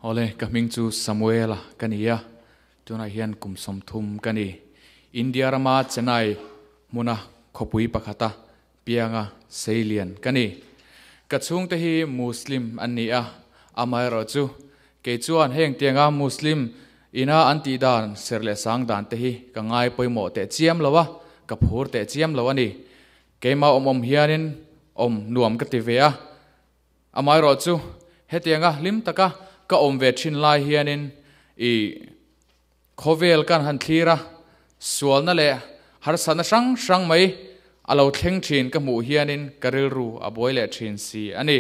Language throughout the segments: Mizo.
Awle, ka hming chu Samuela ka ni a, tunah hian kum 30 ka ni. India rama Chennai hmuna khawpui pakhata pianga seilian ka ni. Ka chhungte hi Muslim an ni a, amaherawhchu kei chuan heng tianga Muslim ina an tih dan serh leh sang dan te hi ka ngai pawimawh teh chiam lo a, ka phur teh chiam lo a ni. Keimah awm awm hianin awm nuam ka ti ve a, amaherawhchu hetianga hlim taka ka awm ve thin lai hianin i khawvel kan han thlir a, sualna leh harsatna hrang hrang mai a lo thleng thin ka hmuh hianin ka rilru a buai leh thin si a ni.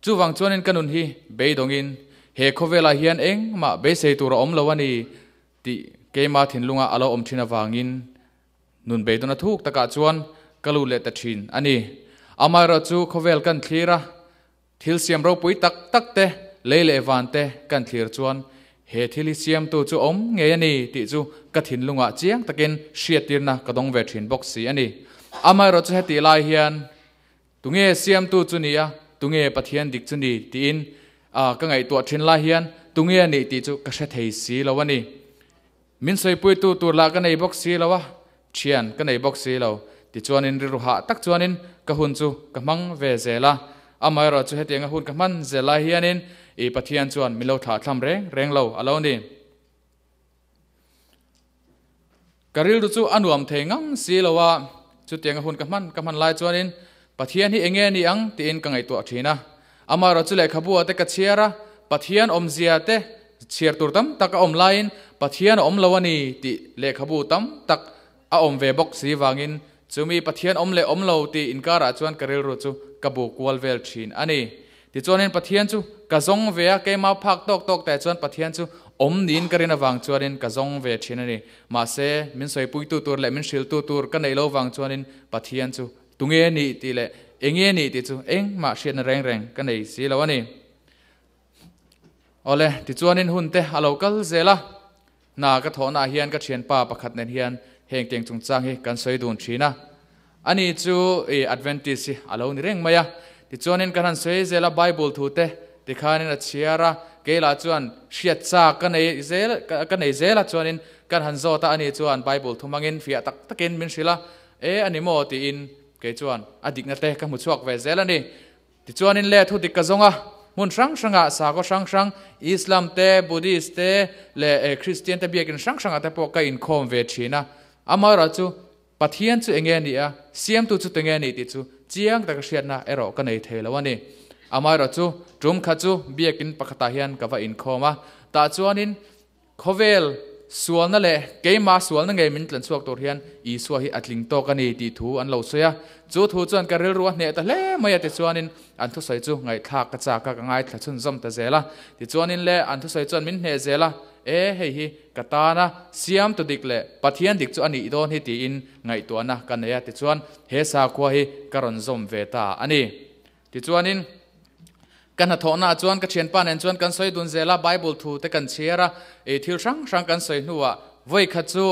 Chuvang chuanin ka nun hi beidawngin he khawvelah hian engmah beisei tur a awm lo a ni tih keima thinlunga a lo awm thin avangin nun beidawn a thuk takah chuan ka lut leh ta thin a ni. Amaherawhchu khawvel kan thlir a, Thil siam ropui tak tak te, lei leh van te kan thlir chuan he thil hi siamtu chu awm ngei a ni tih chu ka thinlungah chiang takin hriattirna ka dawng ve thin bawk si a ni. Amaherawhchu hetih lai hian tunge siamtu chu ni a, tunge Pathian dik chu ni tiin ka ngaihtuah thin lai hian tunge a nih tih chu ka hre thei si lo a ni. Min sawipuitu tur lah ka nei bawk si lo a, thian ka nei bawk si lo. Tichuanin rilru hah tak chuanin ka hun chu ka hmang ve zel a. Amaherawhchu hetianga hun ka hman zel lai hianin i Pathian chuan min lo thlahthlam reng reng lo a lo ni. Ka rilru chu a nuam thei ngang si lo a, chutianga hun ka hman ka hman lai chuanin Pathian hi enge ni ang tiin ka ngaihtuah thin a. Amaherawhchu lehkhabu ah te ka chhiar a, Pathian awmzia te chhiar tur tam tak a awm laiin Pathian a awm lo a ni tih lehkhabu tam tak a awm ve bawk si vangin chumi Pathian awm leh awm lo tih inkarah chuan ka rilru chu ka bu kual vel thin a ni. Tichuanin Pathian chu ka zawng ve a, keimah phak tawk tawk teh chuan Pathian chu awm niin ka rin avang chuanin ka zawng ve thin a ni. Mahse, min sawipuitu tur leh min hriltu tur ka neih lo vang chuanin Pathian chu tunge nih tih leh enge nih tih chu engmah hriatna reng reng ka nei si lo a ni. Awle, tichuanin hun te a lo kal zel a, hna ka thawhnaah hian ka thianpa pakhat nen hian heng tiang chungchang hi kan sawi dun thin a. Ani chu i Adventist hi a lo ni reng mai a, tichuanin kan han sawi zel a, Bible thu te tikhanin a chhiar a, keilah chuan hriat chak ka nei zel ka nei zel a, chuanin kan han zawt a, ani chuan Bible thu hmangin fiah tak takin min hrilh a, E a ni maw tiin kei chuan a dikna te ka hmu chhuak ve zel a ni. Tichuanin le thu dik ka zawng a, hmun hrang hrangah sakhaw hrang hrang, Islam te, Buddhist te leh Christian te biakin hrang hrangah te pawh ka inkhawm ve thin a. Amaherawhchu Pathian chu enge a nih a, siamtu chu tunge a nih tih chu chiang taka hriatna erawh ka nei thei lo a ni. Amaherawhchu tum khat chu biakin pakhatah hian ka va inkhawm a, tah chuanin Khawvel sualna leh keimah sualna ngei min tlan chhuak tur hian Isua hi a tling tawk a ni tih thu an lo sawi a. Chu thu chuan ka rilru a hneh ta hle mai a tichuanin an thusawi chu ngaihthlak ka chak a, ka ngaithla chhunzawm ta zel a. Tichuanin le an thusawi chuan min hneh zel a, E hei hi ka tana siamtu dik leh Pathian dik chu a nih dawn hi tiin ngaihtuahna ka nei a tichuan he sakhua hi ka rawn zawm ve ta a ni. Tichuanin, ka hnathawhnaah chuan ka thianpa nen chuan kan sawi dun zel a, Bible thu te kan chhiar a, ih thil hrang hrang kan sawi hnuah vawi khat chu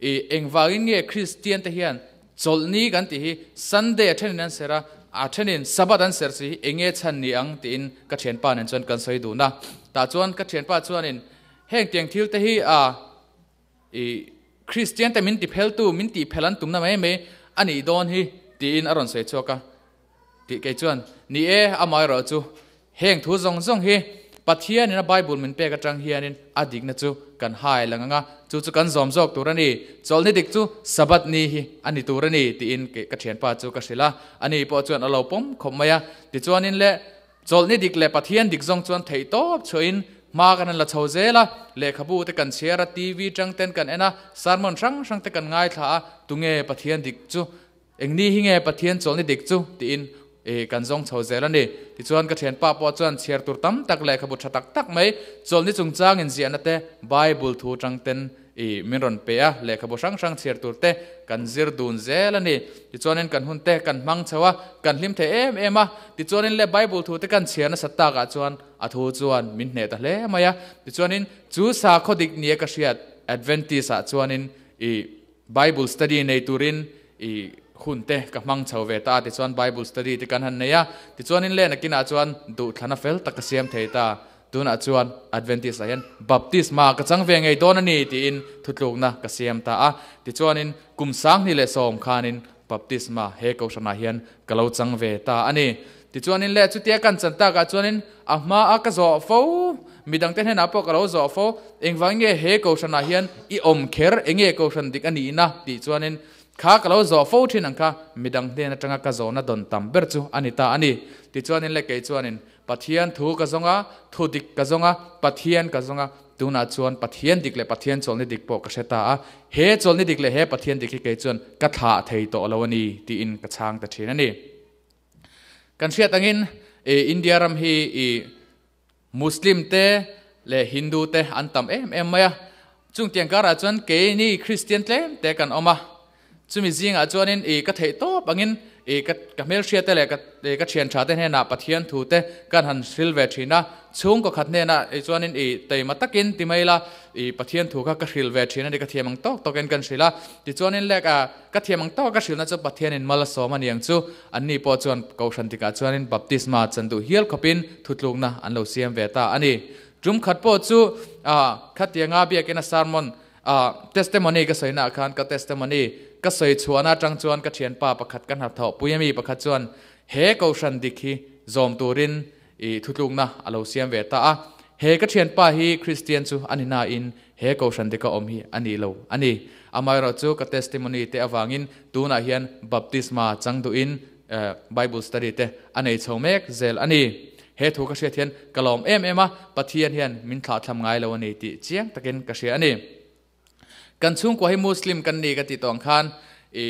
ih engvangin nge Kristian te hian chawlhni kan tih hi Sunday a thenin an serh a, a thenin Sabbath an serh si hi enge chhan ni ang tiin ka thianpa nen chuan kan sawi dun a. Tah chuan ka thianpa chuanin heng tiang thil te hi a ih Kristian te min tipheltu, min tihphel an tumna mai mai a nih dawn hi tiin a rawn sawi chhuak a. Tih kei chuan, Ni e, amaherawhchu, heng thu zawng zawng hi Pathianin a Bible min pek atang hianin a dikna chu kan hai lang ang a, chu chu kan zawm zawk tur a ni. Chawlhni dik chu Sabbath ni hi a ni tur a ni, tiin ka thianpa chu ka hrilh a. Ani pawh chuan a lo pawm khawp mai a. Tichuanin le, chawlhni dik leh Pathian dik zawng chuan theihtawp chhuahin hma kan han la chho zel a, lehkhabu te kan chhiar a, TV tang ten kan en a, sermon hrang hrang te kan ngaithla a, tunge Pathian dik chu Engni hi nge Pathian chawlhni dik chu? tiin kan zawng chho zel a ni. Tichuan ka thianpa pawh chuan chhiar tur tam tak lehkhabu tha tak tak mai chawlhni chungchang inziahna te Bible thu tang ten min rawn pe a, lehkhabu hrang hrang chhiar tur te kan zir dun zel a ni. Tichuanin kan hun te kan hmang chho a, kan hlim thei em em a. Tichuanin le Bible thu te kan chhiar nasat takah chuan a thu chuan min hneh ta hle mai a. Tichuanin chu sakhaw dik nia ka hriat Adventist ah chuanin Bible study nei turin i hun te ka hmang chho ve ta a, tichuan Bible study te kan han nei a, tichuanin leh nakinah chuan duhthlana fel tak ka siam thei ta. Tunah chuan Adventist ah hian baptisma ka chang ve ngei dawn a ni tiin thutlukna ka siam ta a. Tichuanin kum 2010 khanin baptisma he kohhranah hian ka lo chang ve ta a ni. Tichuanin le chutia kan chan takah chuanin a hma a ka zawh fo, midangte hnenah pawh ka lo zawh fo, engvang nge he kohhranah hian i awm kher, enge kohhran dik a nihna tih chuanin kha ka lo zawh fo thin ang kha midang hnen atanga ka zawhna dawn tam ber chu a ni ta a ni. Tichuanin le kei chuanin Pathian thu ka zawng a, thu dik ka zawng a, Pathian ka zawng a, tunah chuan Pathian dik leh Pathian chawlhni dik pawh ka hre ta a, he chawlhni dik leh he Pathian dik hi kei chuan ka thlah thei tawh lo a ni tiin ka chhang ta thin a ni. Kan hriat angin India ram hi i Muslim te leh Hindu te an tam em em mai a, chung tiang karah chuan keini Kristian tlem te kan awm a, Chumi zingah chuanin i ka theih tawp angin i ka ka hmelhriat te leh ka i ka thian tha te hnenah Pathian thu te kan han hril ve thin a, chhungkaw khat hnenah i chuanin i taima takin ti mai ila i Pathian thu kha ka hril ve thin a ni, ka thiam ang tawk tawkin kan hril a, tichuanin leh ka ka thiam ang tawka ka hrilna chu Pathianin mal a sawm a ni ang chu, anni pawh chuan Kohhran tikah chuanin baptisma chan duh hial khawpin thutlukna an lo siam ve ta a ni. Tum khat pawh chu a khatianga biakina sermon A testimony ka sawi naah khan ka testimony ka sawi chhuahna atang chuan ka thianpa pakhat ka hnathawh pui ami pakhat chuan he kohhran dik hi zawm turin i thutlukna a lo siam ve ta a. He ka thianpa hi Kristian chu a ni nain he kohhran dika awm hi a nih lo a ni. Amaherawhchu ka testimony te avangin tunah hian baptisma chang duhin Bible study te a nei chho mek zel a ni. He thu ka hriat hian ka lawm em em a, Pathian hian min thlahthlam ngai lo a ni tih chiang takin ka hria a ni. Kan chhungkua hi Muslim kan ni ka tih tawh ang khan i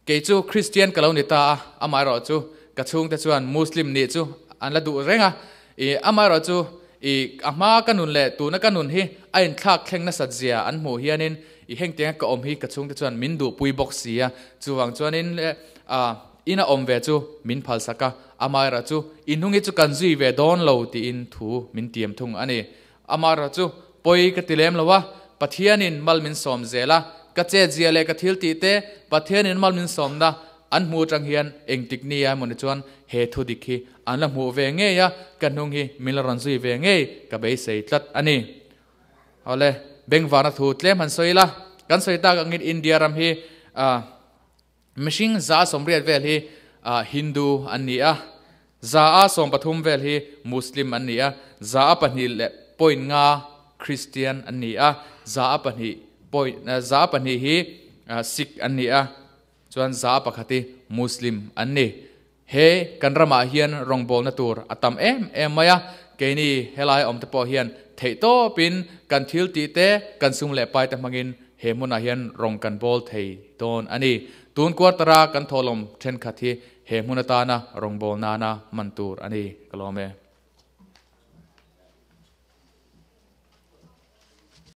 kei chu Christian ka lo ni ta a, amaherawh chu ka chhungte chuan Muslim nih chu an la duh reng a, i amaherawh chu i a hma ka nun leh tuna ka nun hi a inthlak thleng nasat zia an hmuh hianin i hengtianga ka awm hi ka chhungte chuan min duhpui bawk si a, chuvang chuanin le a Ina awm ve chu min phalsak a, amaherawh chu i hnung hi chu kan zui ve dawn lo tiin thu min tiam thung a ni. Amaherawh chu pawi ka ti lem lo a, Pathianin mal min sawm zel a, ka chetzia leh ka thil tih te Pathianin mal min sawmna an hmu atang hian engtik ni a emawni chuan he thu dik hi an la hmuh ve ngei a, ka hnung hi min la rawn zui ve ngei ka beisei tlat a ni. Awle, bengvarna thu tlem han sawi ila, kan sawi tak angin India ram hi ah. Mihring 180 vel hi Hindu an ni a, 113 vel hi Muslim an ni a, 2.5 Kristian an ni a, 2.2 hi Sikh an ni a, chuan 1% hi Muslim an ni. He kan ramah hian rawngbawlna tur a tam em em mai a, keini helai awmte pawh hian theihtawpin kan thil tih te, kan sum leh pai te hmangin he hmunah hian rawng kan bawl thei dawn a ni. Tun quarter-a kan thawhlawm thenkhat hi he hmun atana rawngbawlnana hman tur a ni. Ka lawm e.